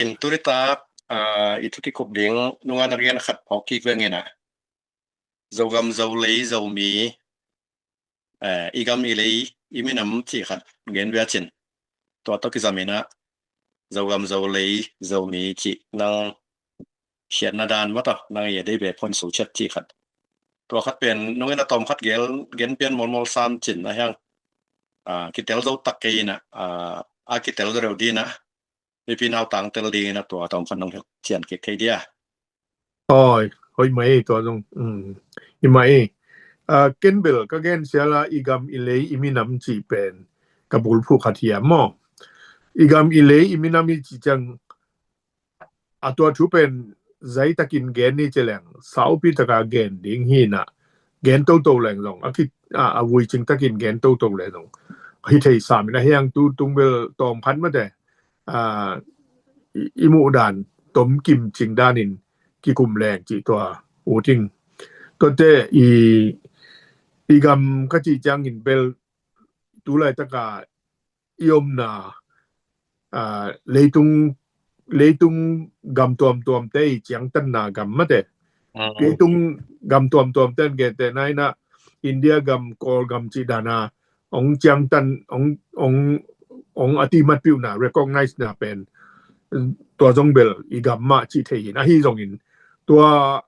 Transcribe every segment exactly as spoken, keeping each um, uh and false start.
In tuni tak, ah, i thu kikup ding nunga na gen khat phawk kik veng in ah. Zogam, Zolei, Zomi, eh, i gam i lei, i minam cih khat gen via cin. Tua tawh kizam in ah, Zogam, Zolei, Zomi cih nang khiatna dan mah tawh, nang i a dei ve phuan su ciat cih khat. Tua khat pen, nung in a tawm khat gel, gen pian molmol sam cin a hiang. Ah, kitel zo tak kei in ah, ah, a kitel zo reu din ah, mipi nautang tel ding in ah tua tawm khat nong cian kik thei dia. Oi, hoi mai tua zong. Mm. I mai. Ah, ken bel ka gen siala i gam i lei i minam cih pen ka bulphuh khat hiam maw? I gam i lei i minam i cih ciang a tua thu pen zai takin gen ni ci leng, saupi taka gen ding hi in ah, gen toto leng zong, a ki, a, a vui cing takin gen toto leng zong hi thei sam in a hiang tu tung bel tawm khat mate, a, i, i muh dan tom kim cing danin kikum leng cih tua uting. Tuate i, i gam ka cih ciangin bel tu laitaka i omna, ah, leitung, leitung gam tuamtuamte i ciangtanna gam mate. Mm. Leitung gam tuamtuamte an gentehna in ah India gam, Kawl gam cih dana ong ciangtan, ong, ong, ong a ti matpiuhna, recognize na pen tua zong bel i gam mah cih thei in ahi zongin tua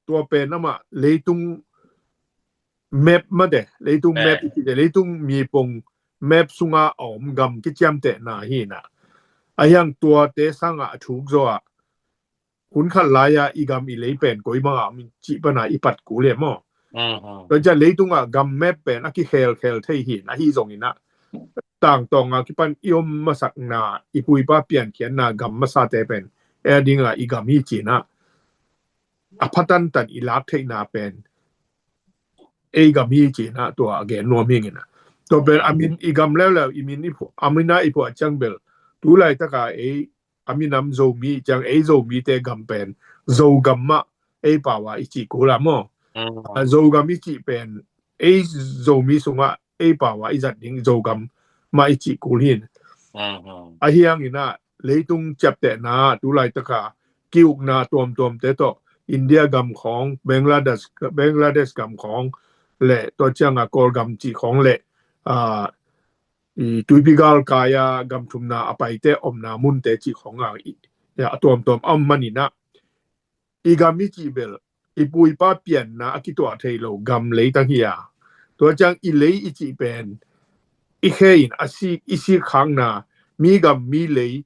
tua pen amah leitung map mate, leitung map i cite, leitung mipong map sunga a om gam kiciamtehna hi in ah. A hiang tuate sangah a thuk zaw ah hun khat lai-a i gam i lei pen koi bangah om cih pana i pat kul hi maw? Tua ciang leitungah gam map pen a kikhelkhel thei hi in ahi zongin ah tangtawnga kipan i om masakna, i puipa piankhiatna gam masate pen ei a dinga i gam hi ci in ah a phatantan i lak theihna pen ei gam hi ci in ah tua a gen nuam hi ing in ah. Tua pen a min i gam leuleu, i min i phu-, a min a i phuah ciang bel tu laitaka ei a minam Zomi ciang ei Zomite gam pen Zogam mah ei pau a i cih kul a maw? Mm. A Zogam i cih pen ei Zomi sungah ei pau a i zat ding Zogam mah i cih kul hi in. Mm, mm. A hiang in ah leitung ciaptehna tu laitaka ki-ukna tuamtuamte tawh India gam khawng, Bangladesh, Bangladesh gam khawng le tua cianga Kawl gam cih khawng le, ah, i tuipi galkai-a gam thumna a paite omna munte cih khawng a i, a tuamtuam a om man in ah i gam i cih bel i puipa pianna a kituah thei lo gam leitang hi a. Tua ciang i lei i cih pen i khe in a sik, i sikkhakna mi gam mi lei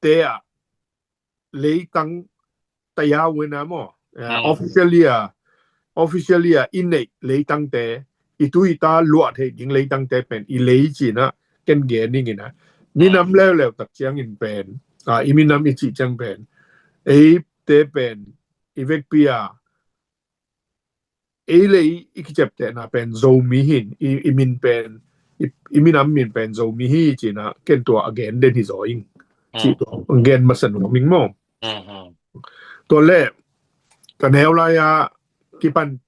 te ah leitang taya wena maw? Eh, mm. Officially a, officially a i neih leitangte, i tu i ta luah theih ding leitangte pen i lei ci in ah ken gen ning in ah. Minam leuleu tak ciangin pen, ah, i minam i cih ciang pen eite pen i vekpi a ei lei i kiciaptehna pen Zomi hi in, i, i min pen, i, i minam min pen Zomi hi ci in ah ken tua a gen den hi zaw ing. Ci tua gen masa nuam ing maw? Mm, mm. Tua le ka neu lai-a kipan,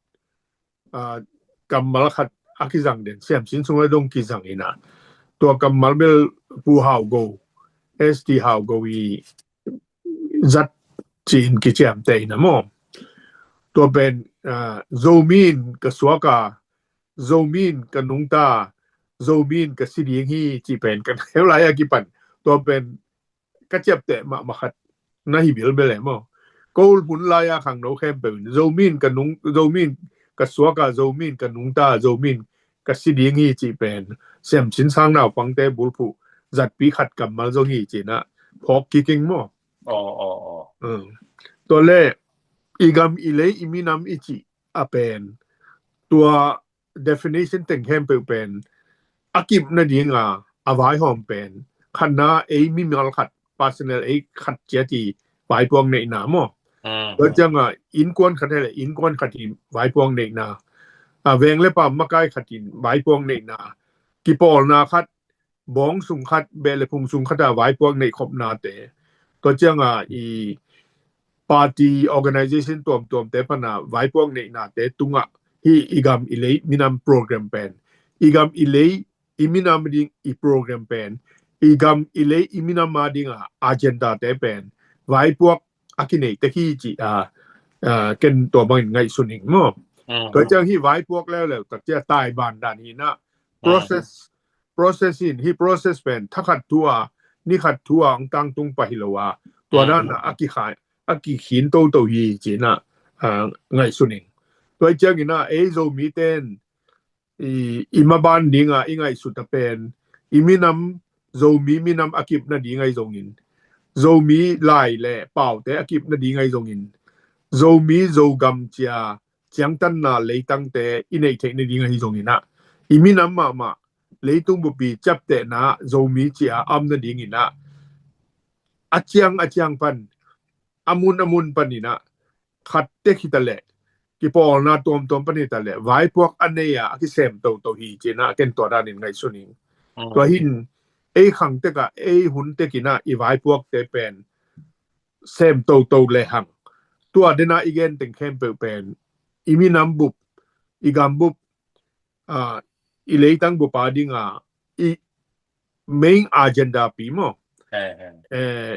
ah, kammal khat a kizang den, siamsin sung le dong kizang in ah tua kammal bel Pu Hau Go, S T Hau Go i zat ci-in kiciamteh in ah maw? Tua pen, ah, Zomi in ka suak a, Zomi in ka nungta, Zomi in ka si ding hi cih pen ka neu lai-a kipan tua pen ka ciapteh mahmah khat na hi bilbel e maw? Ko hun lai-a khangno khempeuh in Zomi in ka nung, Zomi in ka suak a, Zomi in ka nungta, Zomi in ka si ding hi cih pen siamsin sang naupangte bulphuh zatpi khat kammal zong hi ci in ah phawk kik ing maw? Aw, aw, aw. Mm. Tua le i gam i lei i minam i cih a pen tua definition teng khempeuh pen a kip nadinga a vaihawm pen khatna ei mimal khat personal ei khat ciat i vaipuak neihna maw? Mm. Tua cianga innkuan khat hi le innkuan khat i vaipuak neihna, a veng le pam makai khat in vaipuak neihna, kipawlna khat, bawng sung khat, beh le phung sung khat a vaipuak neih khopnate, tua cianga i party organization tuamtuamte pana vaipuak neihnate tungah hi i gam i lei minam program pen, i gam i lei i minam ding i program pen i gam, i lei, i minam a dinga agenda te pen vaipuak a kinei tek hi ci a, a, ken tua bangin ngaihsun ing maw. Tua ciang hih vaipuak leuleu tak cia taiban dan hi na, process, process in, hih process pen thakhat thu a, nikhat thu a hong tangtung pah hi lo a, tua dan a a kikhai, a kikhin toto hi ci na, a, ngaihsun ing. Tua ciangin a ei Zomi ten i, i maban dinga i ngaihsut a pen, i minam, Zomi minam a kipna ding ahi zongin, Zomi lai le paute a kipna ding ahi zongin, Zomi Zogam cia ciangtanna leitangte i neih theihna ding ahi zongin a, i minam mahmah leitung bupi ciaptehna Zomi cia a omna dingin a, a ciang a ciang pan, a mun a mun panin a, khat tek hi ta leh, kipawlna tuamtuam pan hi ta leh, vaipuak a nei a a kisem toto hi ci na ken tua danin ngaihsun ing. Tua hin ei khang tek a, ei hun tekin a i vaipuakte pen sem toto le hang, tua dena i gen teng khempeuh pen i minam bup, i gam bup, a, i leitang bup a dinga i main agenda pi maw. Eh, eh. Eh,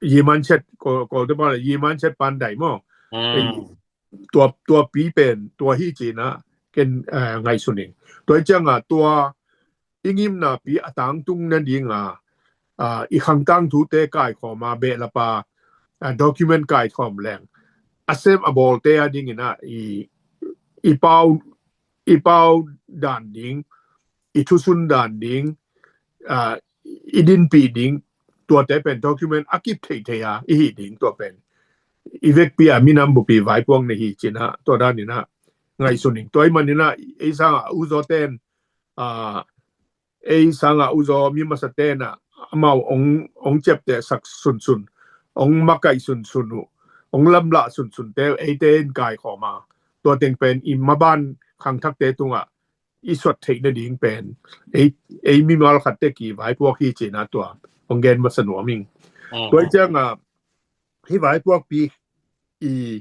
yiman chet ko, ko te pa yiman chet pan dai maw. Eh, tua, tua pi pen tua hi ci na ken, eh, ngaihsun ing. Tua cianga tua i ngimna pi a tangtung na dinga, a, i khangtang thute kaikhawm a, behlap a, a, document kaikhawm leng a sem a bawlte a dingin a i, i pau, i pau dan ding, i thusun dan ding, a, i dinpih ding, tuate pen document a kip theithei a i hi ding tua pen i vekpi a minam bupi vaipuak nei hi ci na tua danin a ngaihsun ing. Tua i manin a ei sanga uzaw ten, a, ei sanga uzaw mi masa ten a amau ong, ong ciapteh sak sunsun, ong makaih sunsun uh, ong lamlah sunsun te uh eite in kaikhawm a, tua teng pen i maban khangthakte tungah i suat theihna ding pen ei, ei mimal khat tek i vaipuak hi ci na tua ong gen masa nuam ing. Tua cianga hih vaipuak pi i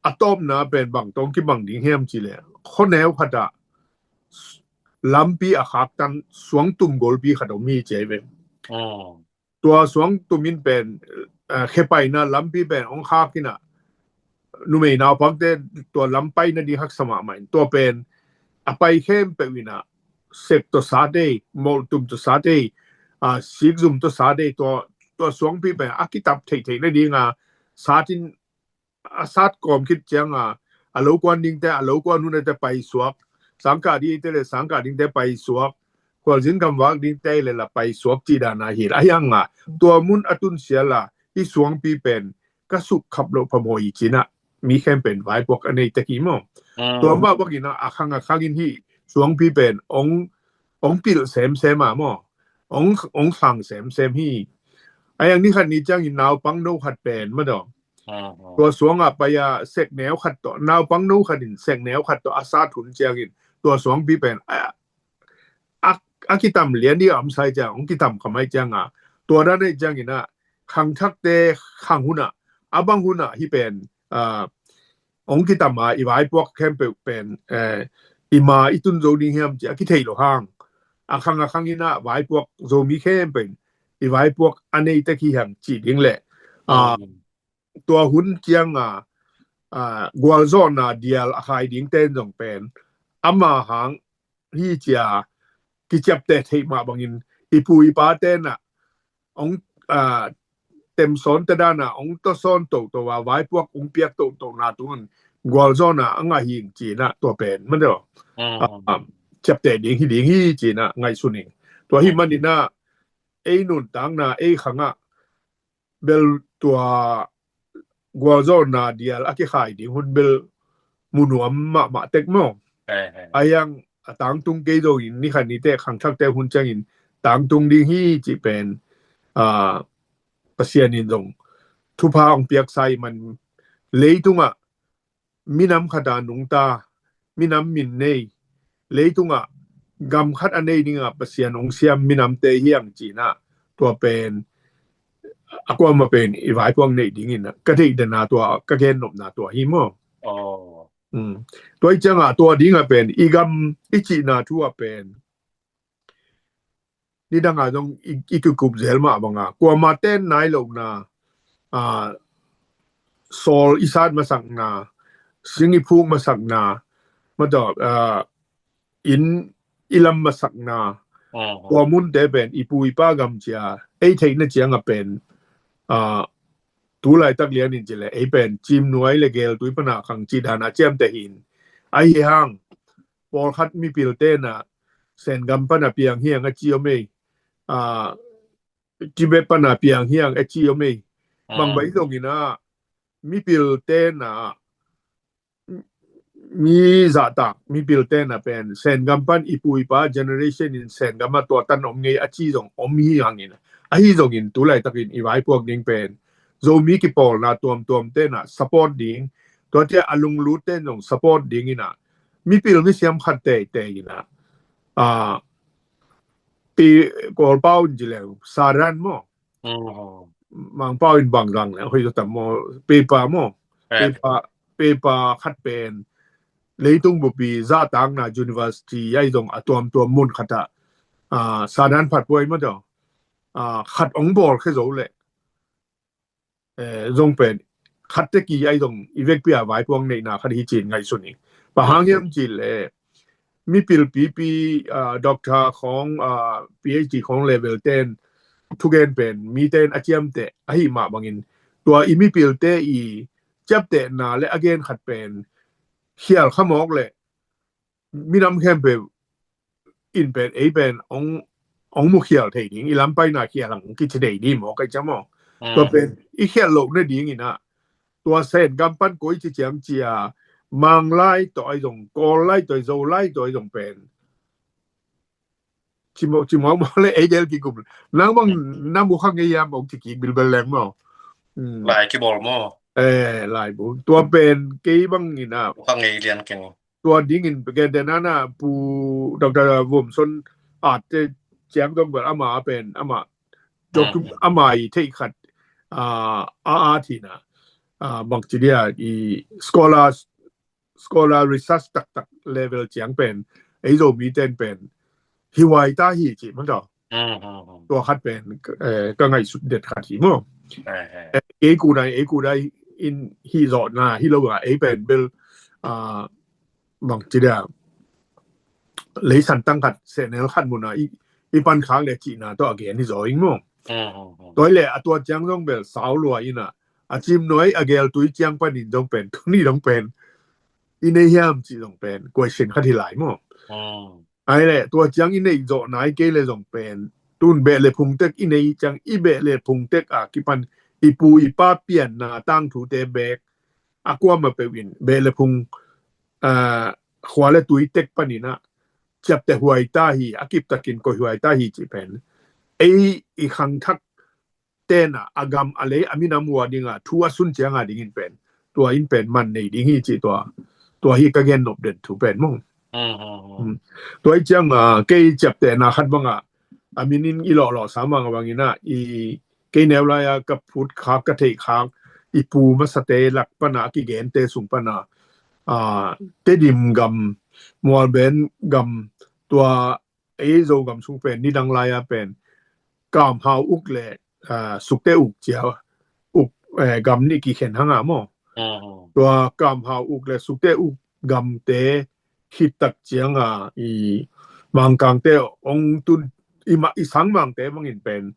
a tawpna pen bang tawh kibang ding hiam ci leh, khuaneu khat ah lampi a khaktan suangtum golpi khat om hi ci ai ve. Tua suangtum in pen, eh, khepaina lampi pen ong khak in a, numei naupangte tua lam paina ding haksa mahmah in tua pen a pai khempeuh in a, sep tawh sate, molhtum tawh sate, a, sikzum tawh sate, tua, tua suangpi pen a kitap theihtheihna dinga sat in, a sat kawm khit cianga a lokuan dingte a lokuan hunate paisuak, sangkah dingte le sangkah dingte paisuak, khualzin gamvak dingte le la paisuak cih dana hi la. A hianga tua mun a tun siala i suangpi pen ka sukkhap loh phamawh hi ci na mi khempeuh in vaipuak a nei tek hi maw. Tua mah bangin a khang a khangin hih suangpi pen ong, ong pilh semsem a maw, ong, ong khang semsem hi. A hiang ni khat ni ciangin naupang no khat pen madaw, tua suangah pai a sekneu khat tawh, naupang no khat in sekneu khat tawh a sat hun ciangin tua suangpi pen a, a, a kitam lian ding a om sai ciang ong kitam khamai cianga, tua dan ahi ciangin a khangthakte khang hunah a bang hunah hih pen, a, ong kitam a i vaipuak khempeuh pen, eh, i ma i tun zo ding hiam ci a kithei lo hang, a khang a khangin a vaipuak Zomi khempeuh in i vaipuak a nei tek hi hang ci ding le, a, tua hun cianga, a, gualzawhna dial a khai ding ten zong pen ama hang hi cia kiciapteh theih mah bangin i pu i pa tenah ong, a, temsawn te dana ong tawsawn toto a vaipuak ong piak toto na tungin gualzawhna a ngah hing ci na tua pen madaw, a, ciapteh ding hi ding hi ci na ngaihsun ing. Tua hi manin a ei nuntakna ei khangah bel tua gualzawhna dial a kikhai ding hun bel mu nuam mahmah tek maw. A hiang a tangtung kei zongin ni khat ni teh khangthakte hun ciangin tangtung ding hi cih pen, a, Pasian in zong thupha hong piaksa ih man leitungah minam khat a nungta, minam min nei, leitungah gam khat a nei dingah Pasian hong siam minamte hi ang ci na tua pen a kuamah pen i vaipuak neih dingin ka deih dana tua ka gen nopna tua hi maw. Tua ih ciangah tua dingah pen i gam i cihna thu ah pen nidang a zong i, i kikup zel mah banga, kuama ten nai lohna, a, sawl i sat masakna, sing i phuk masakna, mataw, a, inn i lam masakna, tua munte pen i pu i pa gam cia ei theihna cianga pen, a, tu laitak lianin cileh ei pen Cimnuai le Geltui pana khang cih dana ciamteh hin. Ahi hang pawlkhat mipil tena Sengam pana piang hiang a ci om ei, a, Tibet pana piang hiang a ci om ei. Bang bai zongin a, mipil tena, mi zahtak mipil tena pen Sengam pan i pu i pa generation in Sengam a tua tan om ngei a ci zong om hi hangin, ahi zongin tu laitakin i vaipuak ding pen Zomi kipawlna tuamtuam tena support ding, tua tia a lunglut ten zong support ding ina, mipil misiam khat teitei ina, a, pi Kawlpau in ci leng Saran maw, Mangpau in bang lang le hoi tam maw, pepa maw, pepa, pepa khat pen leitung bupi zahtakna university ai zong a tuamtuam mun khat a, a, Saran phat puai maw tawh, a, khat ong bawl khe zo le, eh, zong pen khat te ki ai zong i vekpi a vaipuak neihna khat hi cin ngaihsun ing. Bang hang hiam cin le mipil pipi, a, doctor khong, a, PhD khong level ten thugen pen mi ten a ciamteh ahi mah bangin tua i mipil te i ciaptehna le a gen khat pen khial khamawk le minam khempeuh in pen ei pen ong, ong mukhial thei ding, i lampaina khial ang kici thei ding maw, kai ca maw? Tua pen i khial loh na ding ina, tua Sengam pan koi ci ciam cia, Mang lai tawh ai zong, Kawl lai tawh ai, Zo lai tawh ai zong pen cimawk cimawk maw le ei del kikum. Nang bang na mu kha ngei yam ong ci kik bilbel leng maw? Lai kibawl maw? Eh, lai bu. Tua pen kei bang ina. Kha ngei lian keng. Tua dingin gen den ana pu Doctor Vumson at te ciang dong bel ama pen ama docu-, ama i thei khat, a, a, a thina, a, bang ci dia i scholar, scholar research taktak level ciang pen ei Zomi ten pen hi huai ta hi ci man tawh. Tua khat pen, eh, ka ngaihsut det khat hi maw. Eh, ei ku dai, ei ku dai in hi zawhna hi lo a, ei pen bel, a, bang ci dia leisan tang khat, senel khat muna i, i pan khak le cihna tawh a gen hi zaw ing maw. Tua le a tua ciang zong bel sau lua ina, a Cimnuai a Geltui ciang panin zong pen, tuni zong pen i nei hiam ci zong pen question khat hi lai maw. Ai le tua ciang i neih zawh nai kei le zong pen tun beh le phung tek i nei ciang i beh le phung tek a kipan i pu i pa pianna tangthute bek a kuama peuh in beh le phung, a, khua le tui tek panin a ciapteh huai ta hi, a kiptakin koih huai ta hi ci pen ei i khangthak tena a gam a lei a minam hua dinga thu a sun cianga dingin pen tua in pen man nei ding hi ci tua, tua hi ka gen nop den thu pen maw. Tua i cianga kei ciaptehna khat banga a minin i lawhlawh sa manga bangina i kei neu laia ka phut khak ka theih khak i pu masate lak pana a kigente sung pana, a, Tedim gam, Mualben gam, tua ei Zogam sung pen nidang laia pen Kamhau uk le, a, Sukte uk cia uk, eh, gam nih kikhen hanga maw. Tua Kamhau uk le Sukte uk gamte khittak cianga i Mangkangte ong tun i, ma, i sangmangte mangin pen,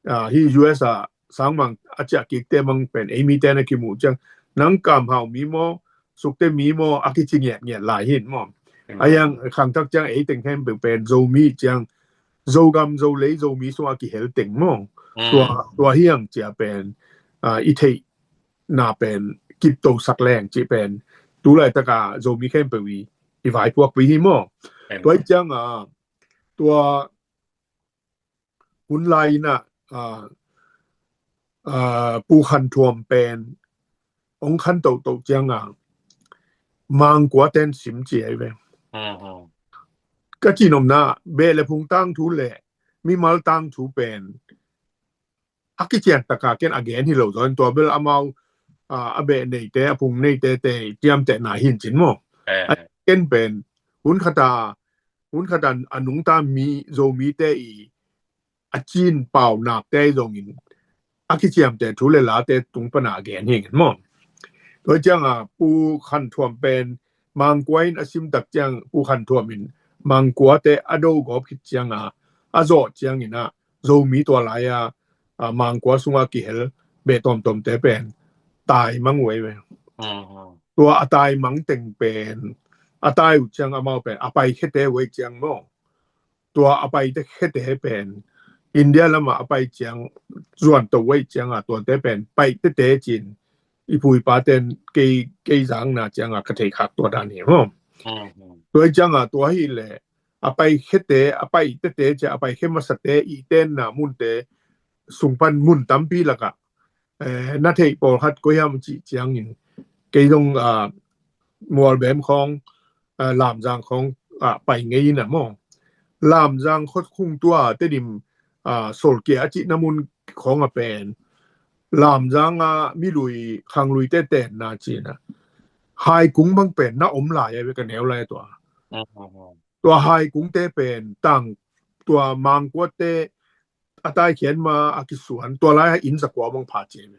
a, hi U S a sangmang a ciah kikte mang pen ei mite na kimuh ciang nang Kamhau mi maw, Sukte mi maw a kici ngiatngiat lai hin maw. A hiang khangthak ciang ei teng khempeuh pen Zomi ciang Zogam Zolei Zomi sung a kihel teng maw. Tua, tua hiang cia pen, a, i theihna pen kiptosak leng ci pen tu laitaka Zomi khempeuh i, i vaipuak pi hi maw. Tua i cianga tua hun lai ina, a, a, Pu Khan Thuam pen ong khan tohtoh cianga Mangkua ten sim ci ai ve. Ka cinomna beh le phung tangthu le mimal tangthu pen a kician taka ken a gen hi lo zaw in tua bel amau, a, a beh neite a phung neite te ciamtehna hin cin maw. Ken pen hun khata, hun khata a nungta mi Zomite i a cin pau nakte zongin a kiciamteh thu le late tung pana a gen hi ngin maw. Tua cianga Pu Khan Thuam pen Mangkua in a sim tak ciang Pu Khan Thuam in Mangkuate a do gawp khit cianga a zawh ciangin a Zomi tua lai-a a Mangkua sunga kihel beh tawmtawmte pen tai mang uh ei ve. Tua a tai mang teng pen a tai uh ciang amau pen a pai khete uh ei ciang maw. Tua a pai te khete pen India lama a pai ciang zuan to uh ei cianga tuate pen pai tete cin i pu i pa ten kei kei zangna cianga ka thei khak tua dan hi maw. Tua i cianga tua hi le a pai khete a pai tete cia a pai khe masate i tenna munte sung pan mun tampi laka eh, na theih pawlkhat koi hiam cih ciangin kei zong ah, Mualbem khawng ah, Lamzang khawng ah, pai ngei ina maw. Lamzang khot khung tua Tedim ah, Solkia a cihna mun khawng a pen Lamzang a milui khanglui te tenna cina hai kung bang pen na om lai a ve ka neu lai a tua. Tua hai kung te pen tang tua Mangkua te a taikhian ma a kisuan tua lai a inn zakua bang pha ci a ve.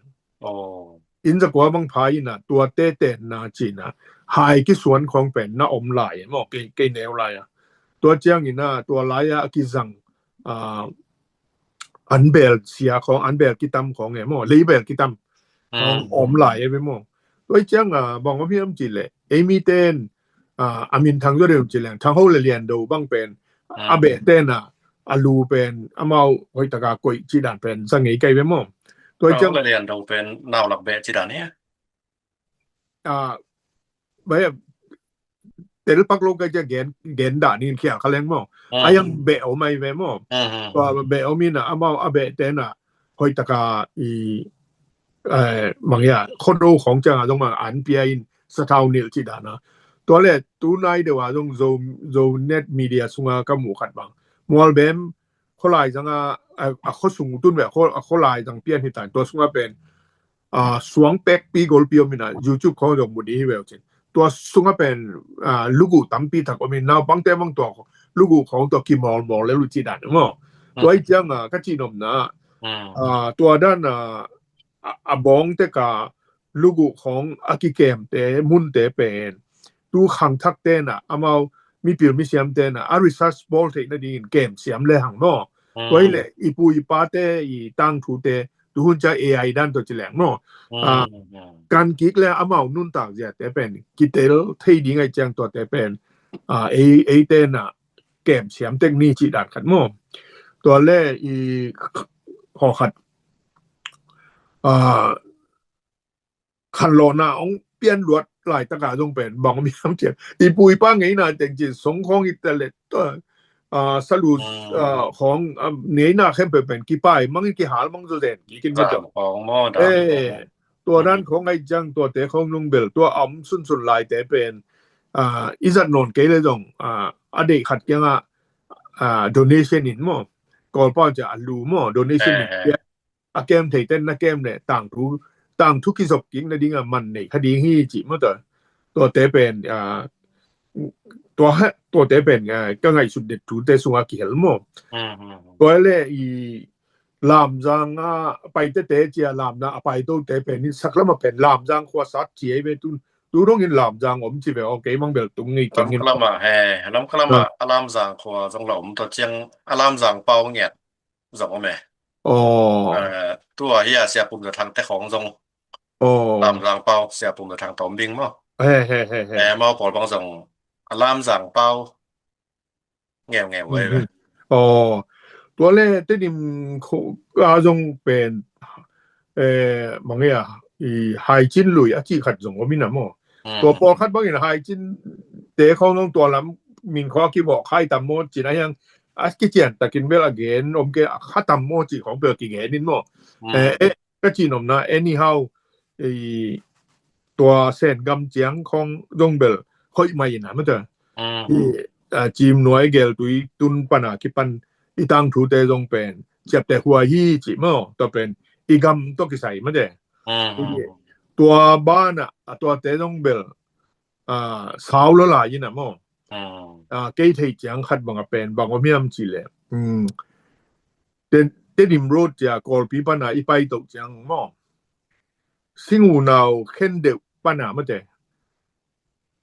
Inn zakua bang pha ina tua te tenna cina hai kisuan khawng pen na om lai a maw kei kei neu lai a. Tua ciangina tua lai a a kizang ah, an bel sia khawng an bel kitam khawng e maw lei bel kitam khawng om lai e ve maw. Tua i cianga bang om hiam ci le ei mi ten ah, a min thang zo deuh ci leng thang ho le lian do bang pen a beh tena a lu pen amau hoitaka koih ci dan pen za ngei kai ve maw. Tua i ciang le lian do pen nau lak beh ci dan hi a bai tel pak lo kai cia gen gen da nin khia kha leng maw. A yang beh om ai ve maw. Tua beh om ina amau a beh tena hoitaka i eh, mangia khodo khawng cianga zong ma an pia in sathau nil ci dana. Tua le tu nai deuh a zong zo zo net media sunga ka mu khat bang Mualbem kholai zanga a khosung tun ve a kholai zang pian hi tan tua sunga pen ah, suang pekpi golpi om ina YouTube khawng zong mu di hi veu cin. Tua sunga pen ah, lugu tampi tak om in naupangte mang tua lugu khawng tua kimawlmawl le lu ci dan maw. Tua i cianga ka ci nomna ah, tua dan ah, a bawng teka lugu khawng a kikemte munte pen tu khangthak tena amau mipil misiam tena a research bawl theih nadingin kem siam le hang maw. Tua hi le i pu i pate i tangthute tuhun cia A I dan tawh ci leng maw. Kan kik le amau nuntak ziate pen kitel thei ding ai ciang tuate pen ei ei tena kem siam tek ni ci dan khat maw. Tua le i hawkhat khanlawhna hong pian luat laitaka zong pen bang om hiam cian i pu i pa ngeina teng cin song khawng i ta le salu khawng ngeina khempeuh pen kipai mang i kihal mang zo zen kikin ma teng. Tua dan khawng ai ciang tuate khawng nung bel tua a om sunsun laite pen i zat nawn kei le zong a deih khat kiangah donation in maw. Kawlpau cia a lu maw donation in a kem thei ten na kem le tangthu tangthu kizop kik nadinga man nei kha ding hi ci maw ta. Tuate pen tua tuate pen ka ngaihsut det thute sunga kihel maw. Tua le i Lamzang a pai tete cia lamna a pai tote pen in saklama pen Lamzang khua sat ci ei ve tun tu dongin Lamzang om ci ve aw kei mang bel tung ngei kengin. Lamkalama he Lamkalama a Lamzang khua zong la om ta ciang a Lamzang pau ngiat zong om e. Tua hi a Sia Pum Za Thang te khawng zong Lamzang pau Sia Pum Za Thang ta om ding maw. He he he he. Mau pawl bang zong a Lamzang pau ngeungeu veve. Aw tua le Tedim kho a zong pen mangia i Haicin lui a cih khat zong om ina maw. Tua pawlkhat bangin Haicin te khawng zong tua lam min khaw a kivawh khai tam maw cin a hiang a kician takin bel a gen om ke a kha tam maw cih khawng bel kigen in maw. Ka cih nopna anyhow tua Sen gam ciang khawng zong bel hoih mai ina maw ta. Cim nuai gel tui tun pana kipan i tangthute zong pen ciapte huai hi cih maw tua pen i gam tua kisai maw te. Tua banah a tuate zong bel sau lo lai ina maw. Kei thei ciang khat banga pen bang om hiam cih le Tedim Road cia Kawlpi pana i pai toh ciang maw, Sing U Nau khen deuh pana mate,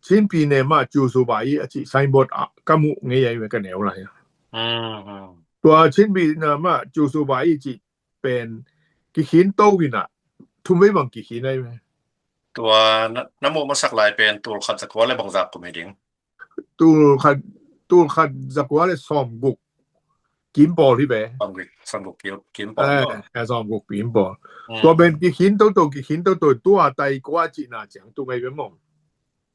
Chinpi ne mah Cu Su Ba i a cih signboard ah ka muh ngei ai ve ka neu lai. Tua Chinpi ne mah Cu Su Ba i cih pen kikhin to ina, thum vei bang kikhin ai ve. Tua na muh masak lai pen tul khat zakua le bang zak kum hi ding? Tul khat, tul khat zakua le sawm guk kim pawl hi ve. Sawm guk, sawm guk kim, kim pawl. Eh, maw? Eh, sawm guk kim pawl. Hmm. Tua pen kikhin toto, kikhin toto, tua tai kua cihna ciang tu ngai ve maw.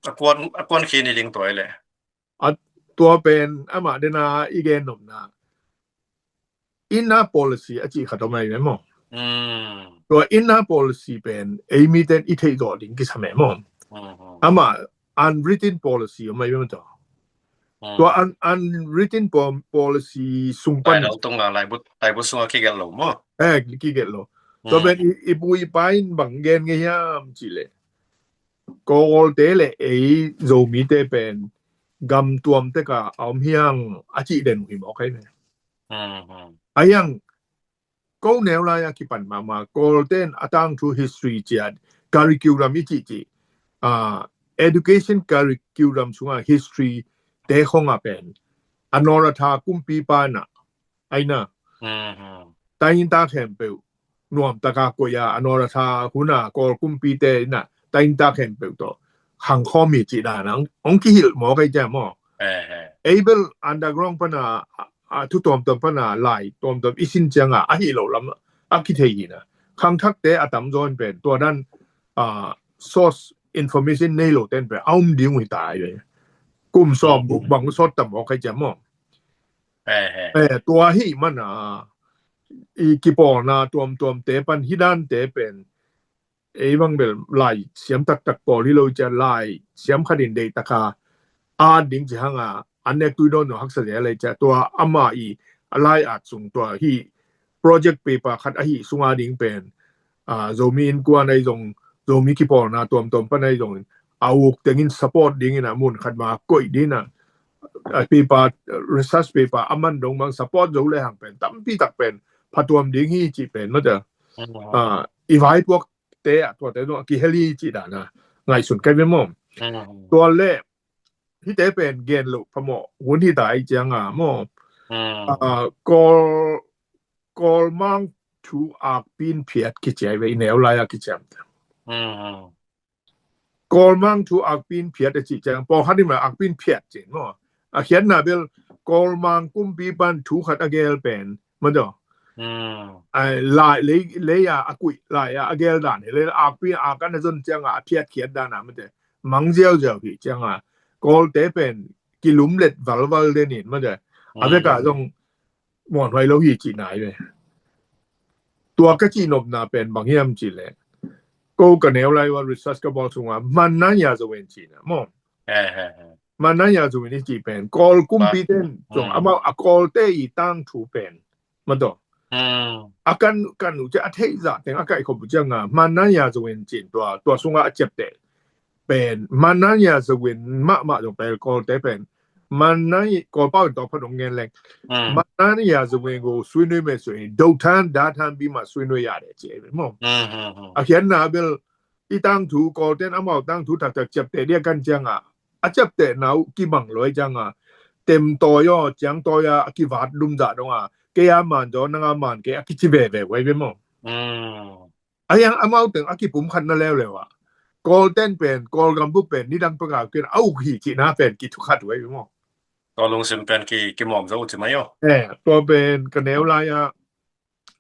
A kuan, a kuan khin hi ding tua hi le. A tua pen amah dena i gen nopna. Inner policy a cih khat om ai ve maw. Hmm. Tua inner policy pen ei miten i theih zawh ding kisam e maw. Hmm, hmm. Amah unwritten policy om ai ve maw tua. Hmm. Tua un-, unwritten po-, policy sung pan. Lai lo tung a, laibut, laibut sung a kigelh lo maw. Eh, kigelh lo. Tua pen i, i pu i pa in bang gen ngei hiam cih le, Kawlte le ei Zomite pen gam tuam tek a om hiang a cih den uh hi mawk ai ve. Hmm, hmm. A hiang ko neu lai a kipan mahmah, Kawlten a tangthu history ciat, curriculum i cih cih, ah, education curriculum sungah history te khong a pen, a Noratha kumpipa na, aina. Mhm. Tainta khempeuh nuam taka koih a, a Noratha hun a Kawl kumpite ina tainta khempeuh tawh hang khawm hi cih dan a hong, hong kihilh mawk ai ciang maw. Eh, eh. Ei bel underground pana, a, a thu tuamtuam pana lai tuamtuam i sin cianga a hih loh lam a kithei hi na. Khangthakte a tamzaw in pen tua dan, a, source information nei lo ten pen a um ding uh hi ta ai ve. Kum sawm guk bang sawt tam mawk ai ciang maw. Eh, eh. Eh, tua hi mana i kipawlna tuamtuamte pan hi dante pen ei bang bel lai siam taktak pawl hi lo cia lai siam khat in deih taka at ding ci hanga an nek tui dawn no haksa zel ai cia tua ama i a lai at sung tua hi project paper khat ahi sunga ding pen, ah, Zomi Innkuan ahi zong, Zomi kipawlna tuamtuam pan ahi zong a uk tengin support dingin a mun khat ma koih dingin a, a paper, research paper a man dong bang support zo le hang pen tampi tak pen phatuam ding hi cih pen mata. Mm. Ah, i vaipuakte a tuate zong a kihel hi cih dana ngaihsun kai ve maw. Mm. Tua le hite pen gen loh phamawh hun hi ta ai cianga maw. Mm. Ah, Kawl, Kawlmang thu akpin phiat kici ai ve i neu lai a kiciam. Mm. Kawlmang thu akpin phiat a cih ciang pawlkhat in ma akpin phiat cin maw. A khiatna bel Kawlmang kumpi pan thu khat a gel pen madaw. Mm. Ai, lai, lei, lei a, a kuih lai a, a gel dan hi le akpin a kan a zon cianga a phiat khiat dan a mate. Mang ziauziau hi cianga Kawlte pen kilumlet valval den in mate. A veka zong muanhuai lo hi cih nai ve. Tua ka cih nopna pen bang hiam cih le ko ka neu lai ua research ka bawl sunga Manna Yazawin cihna maw. Eh, eh, eh. Manna Yazawin i cih pen Kawl kumpi ten zong amau a Kawlte i tangthu pen madaw. Mm. A kan, kan uh cia a theih zah teng a kaihkhop uh cianga Manna Yazawin cin tua, tua sunga a ciapteh pen Manna Yazawin mahmah zong pen Kawlte pen Manna i Kawlpau in tawh phat hong ngen leng. Mm. Manna Yazawin go suinui me sui dothan dathan bima suinui ya de ci ei maw. Mm, mm, mm. A khiatna bel i tangthu Kawlten amau tangthu taktak ciapteh dia kan cianga a ciaptehna uh kibang luai cianga temtawi aw ciangtawi a a kivat lumzah donga kei a man zaw nanga man kei a kici veve uai ve maw. Mm. A hiang amau teng a kipumkhatna leuleu ah Kawlten pen Kawlgam bup pen nidang panga kin a uk hi cihna pen kithukhat uai ve maw. Tua lungsim pen ki, kimawm zo uh ci mai aw. Eh, tua pen ka neu lai ah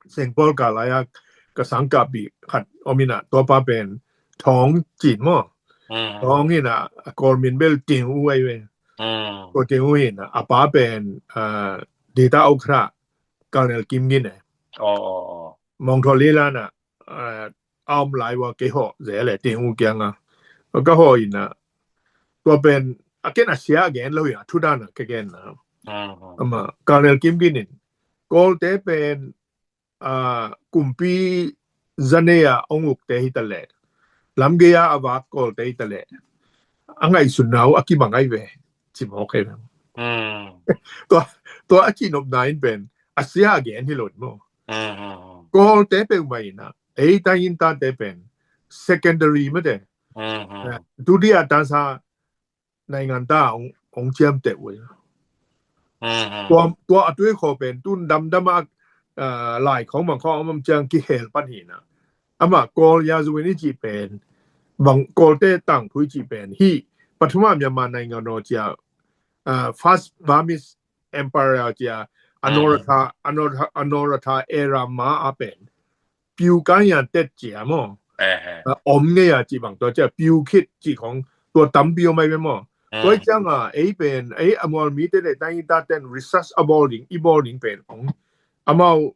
Sengpawl ka lai a ka sangkahpih khat om ina tuapa pen Thawng cin maw. Mm. Thawng ina a Kawl min bel Ting U ai ve. Mm. Tua Ting U ina a pa pen, ah, data okra Colonel Kim Gin e. Oh, oh, oh. Mawngthaw lila na, ah, a om lai ua kei hawh zel e Ting U kianga. Ka hawh ina tua pen a ken a sia a gen lo ina thu dana ka gen na. Mm, mm. Ama Colonel Kim Gin in Kawlte pen, ah, kumpi zanei a ong ukte hi ta le lamgei a a vak Kawlte hi ta le a ngaihsutna uh a kibang ai ve ci mawk ai ve. Mm. Tua, tua a cihnopna in pen a sia a gen hi lo in maw. Mm, mm, mm. Kawlte peuhmah in ah, ei taingin tate pen secondary mate. Mm, mm. Eh, ဒုတိယတန်းစား နိုင်ငံသား hong, hong ciamteh uh hi. Mm, mm. Tua, tua a tuikhawh pen tun damdam a, ah, lai khawng bang khawng a om ciang kihel pan hi na. Amah Kawl Yazawin i cih pen, bang Kawlte tangthu i cih pen hih Pathuma Myanmar နိုင်ငံတော် cia, ah, First Burmese Empire cia, Anuratha, Anuratha, Anuratha era ma a pen Pyu Kanya Tet cia maw. Eh, eh. Ah, om ngei a cih bang tua cia Pyu Khit cih khawng tua tampi om ai ve maw. Mm. Tua ciang a, ei pen, ei a mual mite le taingin taten research a bawl ding, i bawl ding pen hong, amau,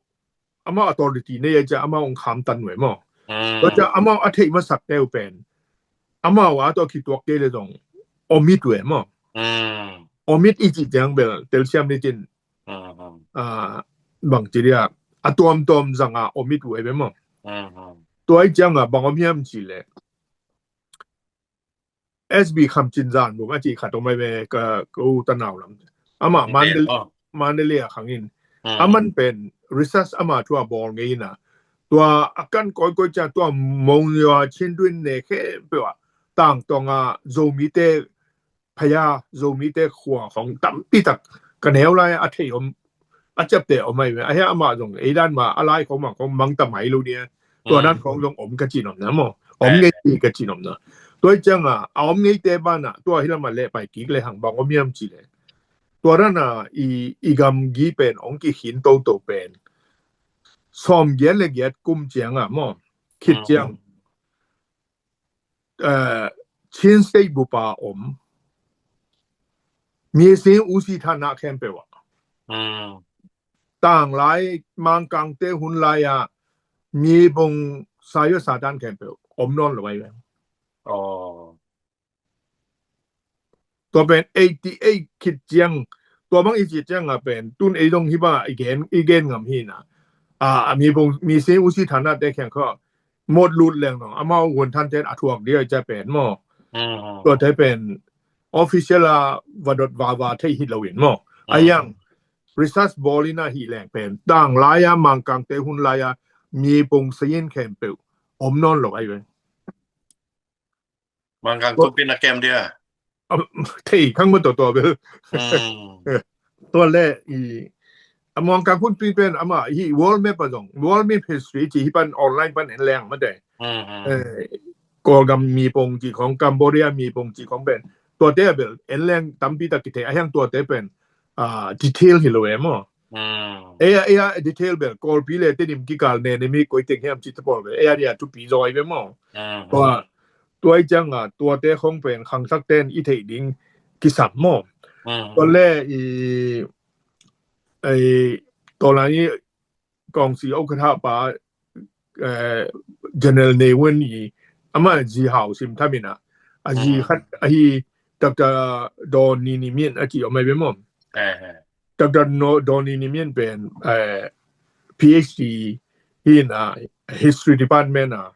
amau authority nei a cia amau hong khamtan ve maw. Mm. Tua cia amau a theih masak teu pen, amau a tua khituak kei le zong om it ve maw. Mm. Om it i cih ciang bel telsiam ni tin. Mm, mm. Ah, bang ci dia, a tuamtuam zang a om it uh ai ve maw. Mm, mm. Tua i ciang a bang om hiam cih le, S B Kham Cin Zan Bum a cih khat om ai ve, ka, ka u tanau lam. Amah Mandalay, Mandalay a khang in. Mm. Aman pen research ama thu a bawl ngei in a. Tua a kan kawikawi cia tua Monywa Chin Twin ne khempeuh a tangtawng a Zomite phaya, Zomite khua khawng tampi tak ka neu lai a thei om, a ciapteh om ai ve. A hia amah zong ei dan ma a lai khawng mang khawng mang ta mai lo dia. Tua dan khawng zong om ka ci nopna maw. Om ngei ti ka ci nopna. Tua i ciang a, a om ngeite ban a, tua hi lam a leh pai kik le hang bang om hiam cih le. Tua dan a, i, i gamgi pen hong kikhin toto pen sawm giat le giat kum ciang a maw. Khit ciang. Eh, Chin State bup a om Mising U Si Thana khempeuh ah. Mm. Tanglai, Mangkangte hun lai ah, Mipung, Sayo, Satan khempeuh om nawn lo ai ve. Oh. Tua pen eighty eight khit ciang, tua bang i ci ciang a pen, tun ei dong hi ba i gen, i gen ngam hi na. A, a Mipung, Mising U Si Thana te kheng kho, mot lut leng dong, amau hun than ten a thuak dia i ca pen maw. Mm. Tua te pen, official a vadot vava thei hi lo in maw. Mm. A yang, research bawl in a hi leng pen, tanglai a, Mangkangte hun lai a, Mipung sayin khempeuh om nawn lo ai ve. Mangkang Tua- Kumpin a kem dia. A, thei khang ma tua tua bel. Mm. Tua le i, a Mangkang Kumpin pen ama hi world map a zong, world map history ci hi pan online pan en leng mate. Mm, mm. Eh, Kawlgam Mipung ci khong, Cambodia Mipung ci khong pen. Tua te a bel en leng tampi tak kithei, a hiang tua te pen, ah, detail hi lo e maw. Mm. Ei a, ei a detail bel, Kawlpi le Tedim kikal ne, ne mi koi teng hiam ci ta pawl bel, ei a dia thupi zaw ai ve maw. Mm. Tua, tua i ciang a, tua te khong pen, khangsak ten i theih ding kisam maw. Mm. Tua le i, ei, tua lai i, kawng si au ka tha pa, eh, General Ne Win i, ama zi hau sim thamin a, a zi khat, a hi Doctor Daw Ni Ni Min a ci om ai ve maw. Eh, eh. Doctor No, Daw Ni Ni Min pen, eh, PhD hi na, History Department a,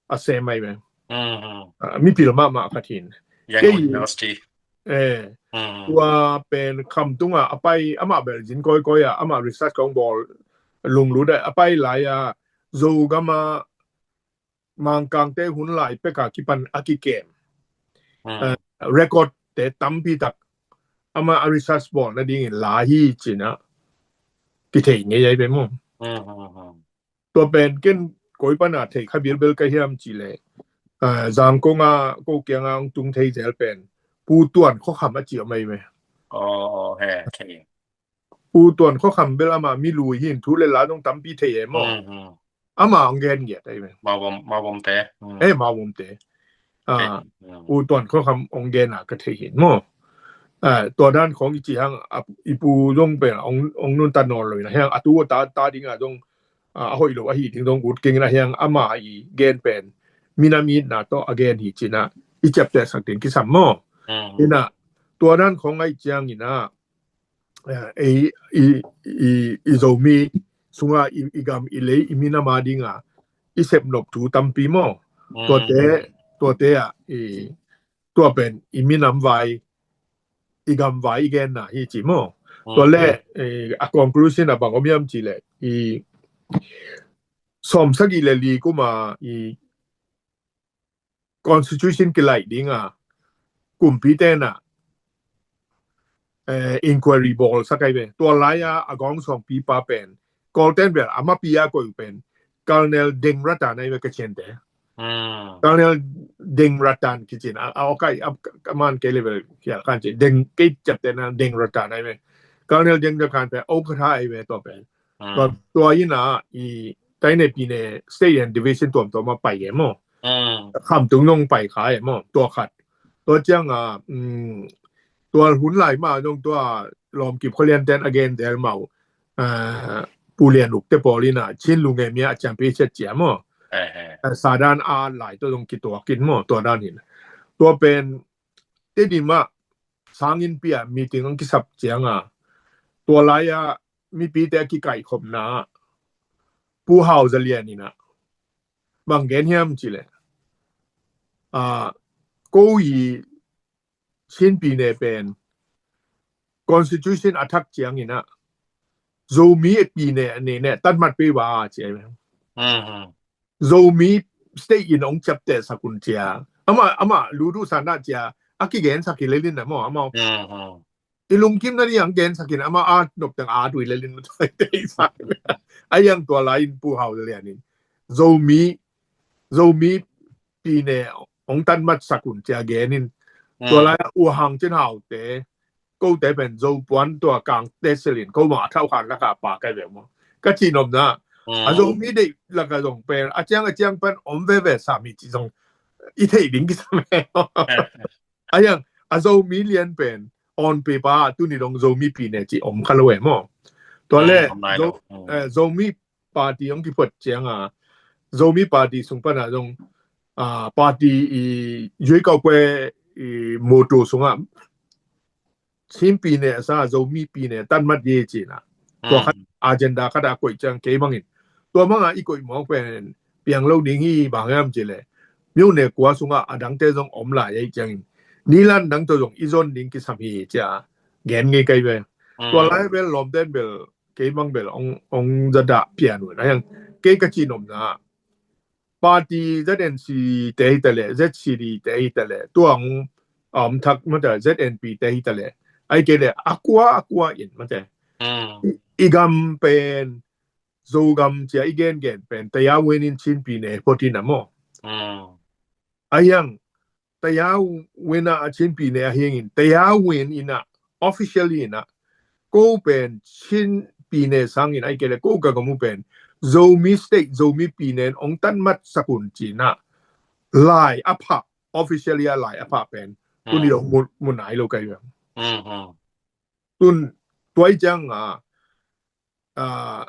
a sem ai ve. Mm, mm. Ah, mipil mahmah khat hin. Yangon University. Eh, mm. Tua pen khamtung a, a pai, ama bel zin koi koi a, ama research kong bawl lunglut a, a pai lai a, Zogam a, Mangkangte hun lai pek a kipan a kikem. Mm. Eh, record te tampi tak. Ama a research bawl na dingin la hi cin a. Kithei ngei ai ve maw. Mm, mm, mm. Tua pen ken koi pan a thei kha bilbel ka hiam ci le. Ah, Zangkong a ko kiang a tung thei zel pen. Pu Tuan Khua Kham a ci om ai ve. Oh, oh, he, okay. Pu Tuan Khua Kham bel ama mi lui hin thu le la dong tampi thei e maw. Mm, mm. Ama ong gen giat ai ve. Mawbom, Mawbom te. Mm. Eh, Mawbom te. Ah, mm. Pu Tuan Khua Kham ong gen a ka thei hin maw. Ah, tua dan khong i ci hang, ah, i pu zong pen ong, ong nun ta nawn lo in a hiang, a tu ta, ta ding a zong, ah, a hoih lo a hi ding zong ut keng in a hiang, ama i gen pen minam itna tawh a gen hi cin a, i ciapteh sak ding kisam maw. Mm. In a, tua dan khong ai ciang in a, eh, ei, i, i, i Zomi sunga i, i gam i lei i minam a ding a, i sep nop thu tampi maw. Mm. Tua te, tua te a, i, tua pen i minam vai, i gam vai i genna hi ci maw. Tua le, eh, a conclusion a bang om hiam cih leh, i sawm sagih le li kum a i constitution kilaih ding a, kumpi ten a, eh, inquiry bawl sak ai ve. Tua lai a a gawng suangpi pa pen, Kawlten bel a mapi a koih uh pen Colonel Deng Ratan ai ve, ka ciante. Colonel Deng Ratan kici in a, a, okay, a, a man kei level kial kan ci, Deng kei ciapte na Deng Ratan ai ve. Colonel Deng Ratan pen okatha ai ve tua pen. Tua, tua in a i taine pine state and division tuamtuam a pai e maw. Khamtung nong pai kha e maw, tua khat. Tua ciang a, um, tua hun lai ma zong tua lawmkip khualianten a gen del mau, ah, Pu Lian Uk te pawl in a Chin lunge mi a ciampi chet cia maw. Ah, Sadan a lai tua zong kituak in maw, tua dan in. Tua pen Tedim ah sangin pia meeting ang kisap ciang a, tua lai a mipite a kikaikhopna ah Pu Hau Za Lian in a bang gen hiam cih leh, ah, ko i Chin pine pen constitution a thak ciangin a Zomi pine a nei ne tatmat pei va ci ai. Zomi state in ong ciapteh sak un cia. Ama, ama ludu sana cia a kigen sak hi lelin na maw, ama. I lungkim na ni ang gen sakin ama a nop teng a tui lelin ma tui te i sak. A yang tua lai in Pu Hau Za Lian in Zomi, Zomi pine ong tatmat sak un cia gen in. Tua lai U Hang Cin Hau te, ko te pen Zo puan tua kang te selin ko ma thau khan laka pa kai ve maw. Ka ci nop na. A Zomi deih laka zong pen a ciang a ciang pen om veve sami ci zong i thei ding kisam e. A yang a Zomi lian pen on paper tuni dong Zomi pine ci om kha lo e maw. Tua le Zomi party ong kipot ciang a Zomi party sung pan a zong, ah, party i yui kau kwe i moto sung a Chin pine a sa Zomi pine tatmat ye ci na. Tua khat agenda khat a koih ciang kei bangin tua manga i koih mawk pen piang lo ding hi bang hiam ci le. Myone kua sung a a dangte zong om lai ei ciangin nilan dang to zong i zon ding kisam hi cia gen ngei kai ve. Tua lai bel lawmten bel kei bang bel ong, ong zadah pian un a yang kei ka ci nop na party Z N C te hi ta le, Z C D te hi ta le, tua ong om thak ma ta Z N P te hi ta le, ai kei le a kua a kua in ma te. I gam pen Zogam cia i gen gen pen taya wen in Chin pine photin a maw. A yang taya wen a Chin pine a hingin taya wen in a officially in a ko pen Chin pine sangin ai kei le ko ka gamu pen Zomi state Zomi pine ong tatmat sak un ci na lai a pha officially a lai a pha pen tuni dong mu, mu nai lo kai bang. Tun tuai ciang a, ah,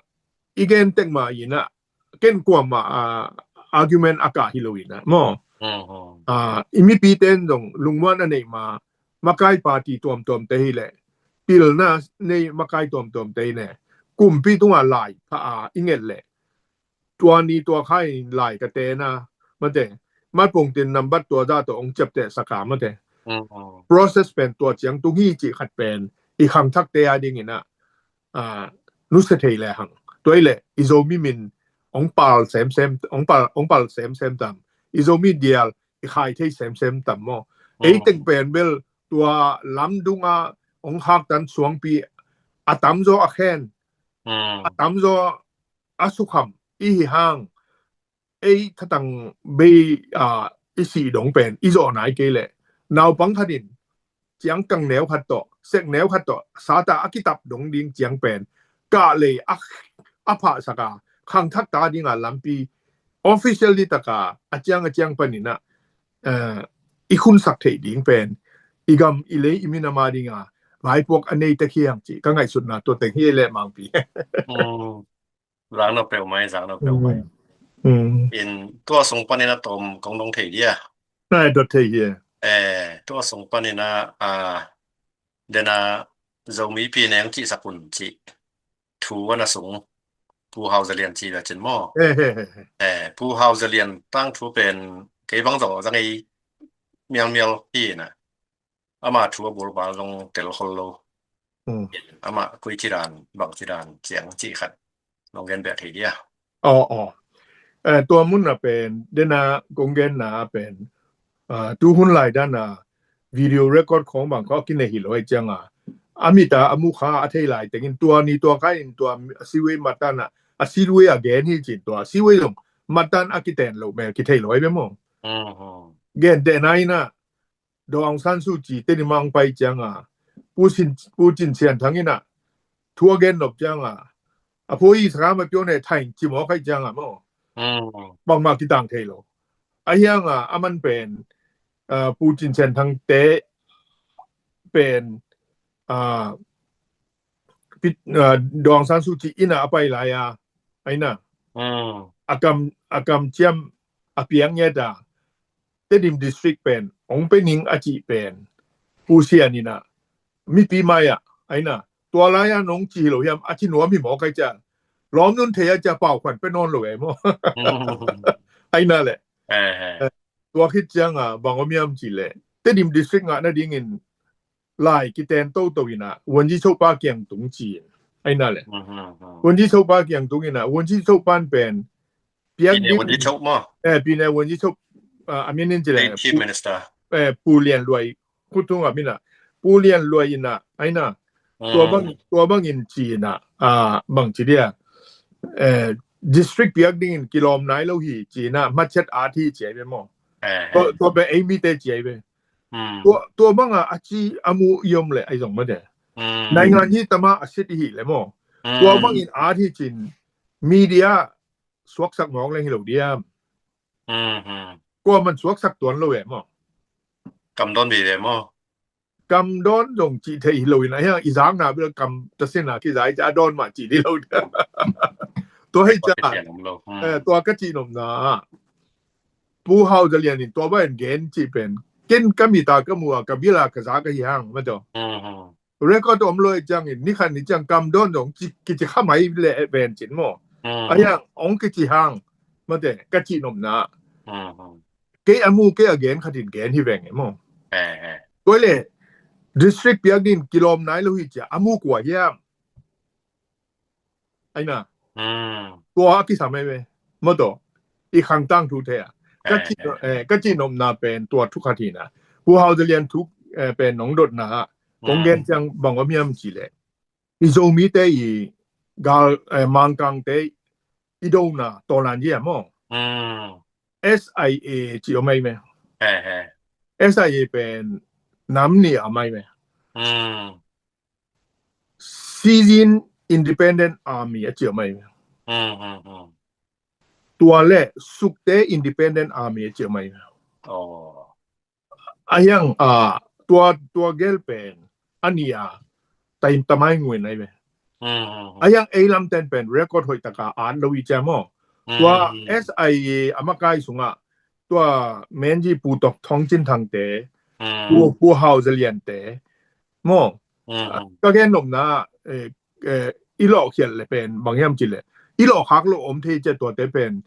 i gen tek ma in a ken kuam ma, ah, argument a ka hi lo in a maw. Ah, i mipi ten dong lungmuan a nei ma makai party tuamtuam te hi le pilna nei makai tuamtuam te hi ne kumpi tunga lai pha a i nget le tua ni tua khai lai ka te na ma te mat pong tin nambat tua za to ong ciapteh saka ma te process pen tua ciang tung hi ci khat pen i khang thak te a ding in a, ah, nusia thei le hang. Tua i le i Zomi min ong pal semsem, ong pal, ong pal semsem tam. I Zomi dial i khai thei semsem tam maw. Ei teng pen bel tua lamdung a ong hak tan suangpi a tamzaw a khen, a tamzaw a sukham i hi hang. Ei thatang bei, ah, i si dong pen i zawh nai kei le naupang khat in ciang kang neu khat tawh sek neu khat tawh sata a kitap dong ding ciang pen kah lei a, a phah saka khang thak ta dinga lampi officially taka a ciang a ciang panin a, eh, i khunsak theih ding pen i gam i lei i minam a dinga vaipuak a nei tek hiang ci ka ngaihsutna tua teng hi le mangpi. Zang no peuh mai, zang no peuh mai. In tua sung panin a tom kong dong thei dia. Nai dot thei hia. Eh, tua sung panin a, a, dena Zomi pi neng ci sakun ci. Thu ana sung Pu Hau Za Lian ci ve cin maw. Eh, Pu Hau Za Lian tang thu pen kei bang zong zang ei mial mial hi na. Ama thu a bul bal zong tel hol lo. Amah koi ci dan, bang ci dan ciang cih khat nong gen beh thei dia? Aw, aw. Tua mun a pen dena kong genna pen tu hun lai dan a video record khong bang kha kinei hi lo ai cianga, a mit a a mu kha a thei lai tengin tua ni tua kha in tua a siwei matan a, a siwei a gen hi cin tua a siwei zong matan a kiten lo mel kithei lo ai be maw? Gen tehna ina Daw Aung San Suu Kyi Tedim a hong pai cianga Pu Cin Sian Thang ina thu a gen nop cianga a phuai i sakam a pion he thain ci mawk ai cianga maw? Bangmah kitang thei lo. A hianga a man pen Pu Cin Sian Thang te pen Daw Aung San Suu Kyi ina a pai lai a aina a kam a kam ciam a piang nge ta Tedim District pen ong pe ning a cih pen Pu Sian ina mipi mai a aina tua lai a nong ci hi lo hiam a ci nuam hi mawk ai cia lawm nun thei a cia pau khuan pe nawn lo e maw? Aina le tua khit cianga bang om hiam ci le Tedim District ngah nadingin lai kiten toto ina Wunji Chopa kiang tung ci in aina le Wunji Chopa kiang tung ina Wunji Chopan pen piak ding Wunji Chop maw? Eh, Pine Wunji Chop a min in ci le Chief Minister. Eh, Pu Lian Luai khutung a mina Pu Lian Luai ina aina tua bang tua bangin ci ina bang ci dia district piak dingin kilawm nai lo hi ci ina machet at hi ci ai be maw? Tua be ei mite ci ai be. Tua banga a ci a mu i om le ai zong mate naingan hi tama a sit i hi le maw? Tua bangin at hi cin media suaksak mawk leng hi lo diam? Kua man suaksak tuan lo e maw? Kam dawn ve ve maw? Kam dawn zong cih thei hi lo in a hiang i zakna bil kam tasin a kizai ca a dawn mah cih hi lo diam? Tua hei ca tua ka cih nopna Pu Hau Za Lian in tua ba en gen cih pen ken ka mit a ka mu a ka bil a ka za ka hi hang mate. Record om lo i ciangin ni khat ni ciang kam dawn zong kici kha mai le ven cin maw? A hiang ong kici hang mate ka cih nopna kei a mu kei a gen khatin gen hi veng e maw? Tua le district piak din kilawm nai lo hi cia a mu kua hiam? Aina tua a kisam ai ve maw taw i khangtang thu thei a ka cih nopna pen tua thu khat hi na. Pu Hau Za Lian thu pen nong dotna ah kong gen ciang bang om hiam ci le i Zomite i gal Mangkangte i dona tawlan hi a maw? S I A ci om ai me. S I A pen nam ni a mai me. Sizin Independent Army a ciah mai. Tua le Sukte Independent Army a ciah mai. A hiang tua tua gel pen a ni a taim tamai ngui nai ve. A hiang ei lamten pen record hoih taka an lo i cia maw? Tua S I A a makai sungah tua menji Pu Tok Thong Cin Thangte, Pu Hau Za Liante maw? Ka gen nopna i lawh khial le pen bang hiam ci le i lawh khak lo om thei cia tuate pen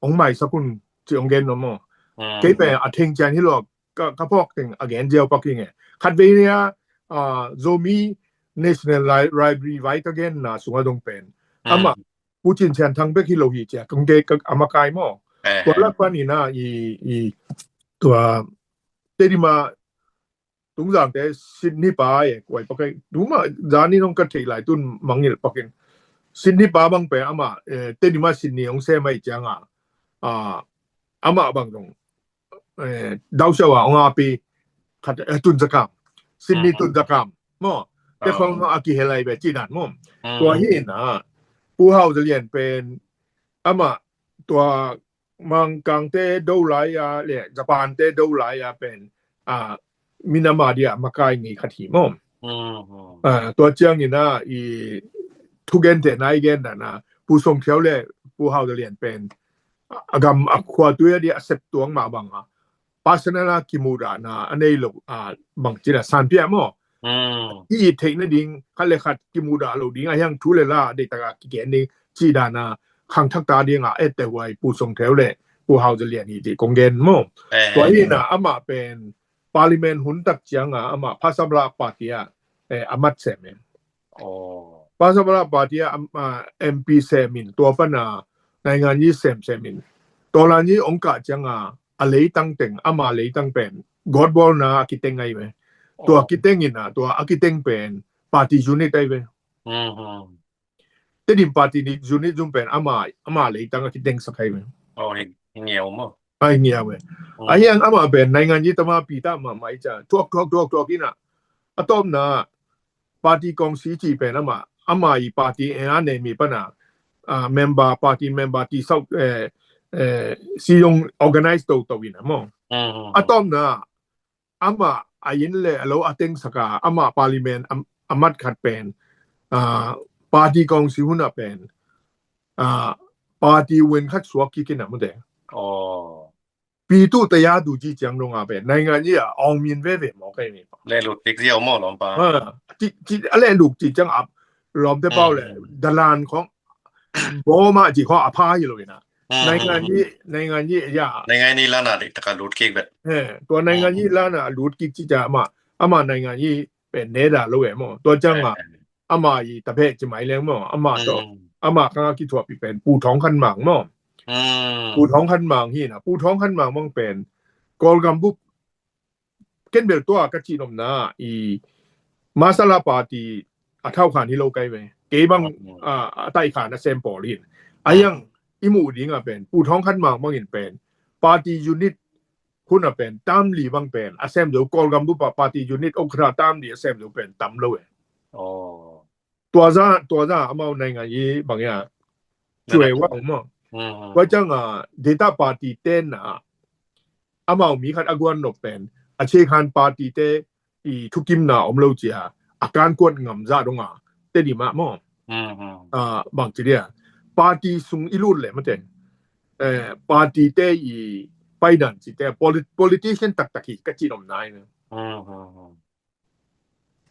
ong maisak un ci ong gen nop maw? Kei pen a theng cian hi lo ka phawk teng a gen ziau pak hi nge. Khat vei nia Zomi National Library vai ka genna sungah dong pen amah Pu Cin Sian Thang bek hi lo hi cia kong ke a makai maw? Tua lak pan ina i tua Tedim a Tungzangte Sydney pa e kuai pakai tuma zani nong ka thei lai tun mangil pakin Sydney pa bang pe ama Tedim a Sydney ong se mai cianga ama bang dong dausia wa ong api khat Tun Za Kam Sydney Tun Za Kam maw? Te khong a kihelai be ci dan maw? Tua hi na Pu Hau Za Lian pen ama tua Mangkangte do lai a le Japan te do lai a pen a minama dia makai ngei khat hi maw? Tua ciangin a i thugente nai gen dan a Pu Song Thiau le Pu Hau Za Lian pen a gam a khua tui a dia a sep tuang mah bang a personal a kimudahna a nei lo a bang cina sanpia maw? I it theih nading khat le khat kimudah lo ding a hiang thu le la a deihtak a kigen ding cih dan a khangthak ta ding a ette huai Pu Song Thiau le Pu Hau Za Lian hi ti kong gen maw? Tua hi na amah pen parliament hun tak ciang a amah Phasam Lak Party a a mat sem e. Pasal bala party a, a, M P sem in, tua pana naingan yi sem sem in. Tua lan yi ong kah ciang a, a leitang teng, ama leitang pen, gotbawlna a kiteng ai ve. Tua kiteng in a, tua a kiteng pen, party unit ai ve. Tedim party unit zong pen, ama, ama leitang a kiteng sak ai ve. Ai ngiau ve. A hiang ama pen naingan yi tama pi ta ma mai ca. Tuak, tuak, tuak, tuak ina. A tawpna party kongsi ci pen ama, ama i party e a ne mi pana, a, member, party member ti sau, eh, eh, si yong organize to to ina maw. A tawpna ama a inn le a lo a teng saka, ama parliament a, a mat khat pen, a, party kongsi huna pen, a, party wen khat suak kikin a mute. Pi tu taya tu ci ciang dong a pen naingan yi a ong min veve maw kai mi. Le lut tik ziau maw lawmpa. A, ci, ci, a le lut ci ciang a lawmte pau le dalan khong bawma ci khong a pha hi lo ina. Naingan yi, naingan yi ya. Naingan yi lana dik taka lut kik vet. Tua naingan yi lana lut kik ci ciang ama, ama naingan yi pen ne da lo e maw. Tua ciang a ama i ta phe ci mai leng maw, ama tawh, ama kanga kithuahpih pen Pu Thawng Khan Mang maw. Pu Thawng Khan Mang hi na, Pu Thawng Khan Mang mang pen Kawlgam bup ken bel tua ka cih nopna i masala party a thaukhan hi lo kai ve. Kei bang a taikhan a sem pawl hin. A hiang i muh ding a pen Pu Thawng Khan Mang bangin pen party unit hun a pen tam li bang pen a sem zo, Kawlgam bupa party unit okra tam li a sem zo pen tam lo e. Tua za, tua za amau naingan yi bang ya. Cuai wa maw. Tua ciang a data party ten a amau mi khat a guan nop pen a chekhan party te i thukimna om lo cia a kan kuat ngam za dong a te di mah maw. Bang ci dia party sung i lut le mate, eh, party te i paidan ci te politician taktak hi ka ci nom nai.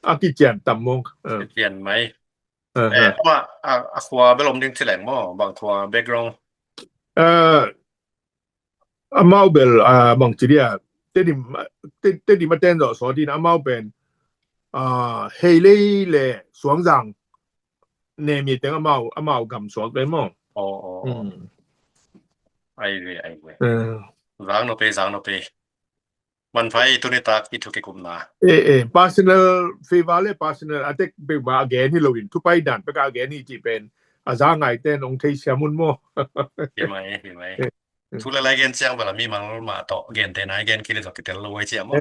A kician tam mong. Kician mai. Eh, ama a khua bel om ding ci leng maw, bang khua background. Amau bel, a, bang ci dia, te di, te di ma ten zawh sawt in amau pen, a, Heilei le Suangzang ne mi teng amau, amau gam suak pen maw. Ai ve, ai ve. Zang no pe, zang no pe. Manphai tuni tak i thu kikupna. Eh, eh, personal favor le personal attack bek ba a gen hi lo in, thu paidan bek a gen hi ci pen a za ngai ten ong thei siam un maw. Hi mai, hi mai. Thu le lai gen ciang bala mi mang ma tawh gen te nai gen kili tawh kitel lo ai ciam maw.